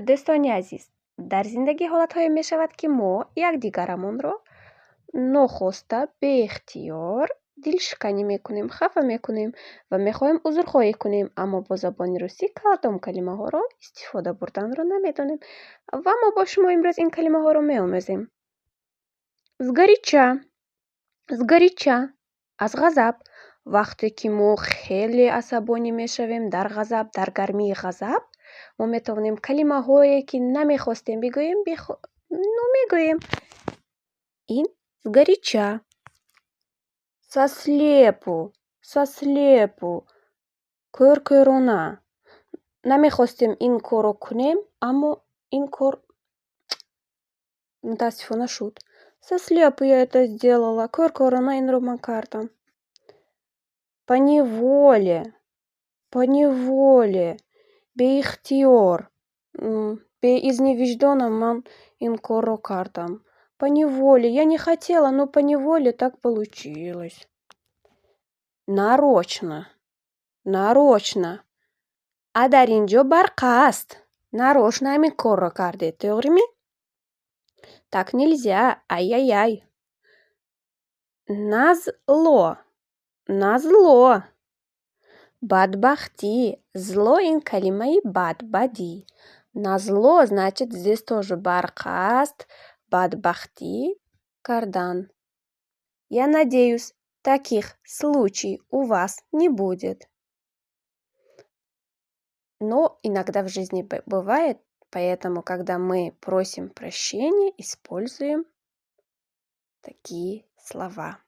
Дӯстони азиз, дар зиндагӣ ҳолатҳое мешавад, ки мо якдигарамонро нохоста, беихтиёр дилшиканӣ мекунем, хафа мекунем ва мехоҳем узрхоҳӣ кунем, аммо бо забони русӣ кадом калимаҳоро истифода бурданро намедонем ва мо бо шумо имрӯз ин калимаҳоро меомӯзем. Сгоряча, сгоряча, аз ғазаб. Вақте ки мо хеле асабонӣ мешавем, дар ғазаб, дар гармии ғазаб, мо метавонем калимаҳое, ки намехостем бигӯем, но мегӯем. Ин сгоряча. Сослепу, сослепу, кӯркӯрона. Намехостем ин корро кунем, аммо ин кор мутаассифона шуд. Сослепу я это сделала. Кӯркӯрона инро ман кардам. Поневоле, поневоле, беихтиёр, беизни виҷдонам ман ин корро кардам. Поневоле. Я не хотела, но поневоле так получилось. Нарочно, нарочно. А дар ин ҷо барқасд. Нарочно ҳамин корро кардед, тоғримӣ? Так нельзя, ай-яй-яй. Назло, назло. Бадбахтӣ. Зло ин калимаи бад, бадӣ. Назло, значит, здесь тоже барқасд, бадбахтӣ кардан. Я надеюсь, таких случаев у вас не будет. Но иногда в жизни бывает, поэтому, когда мы просим прощения, используем такие слова.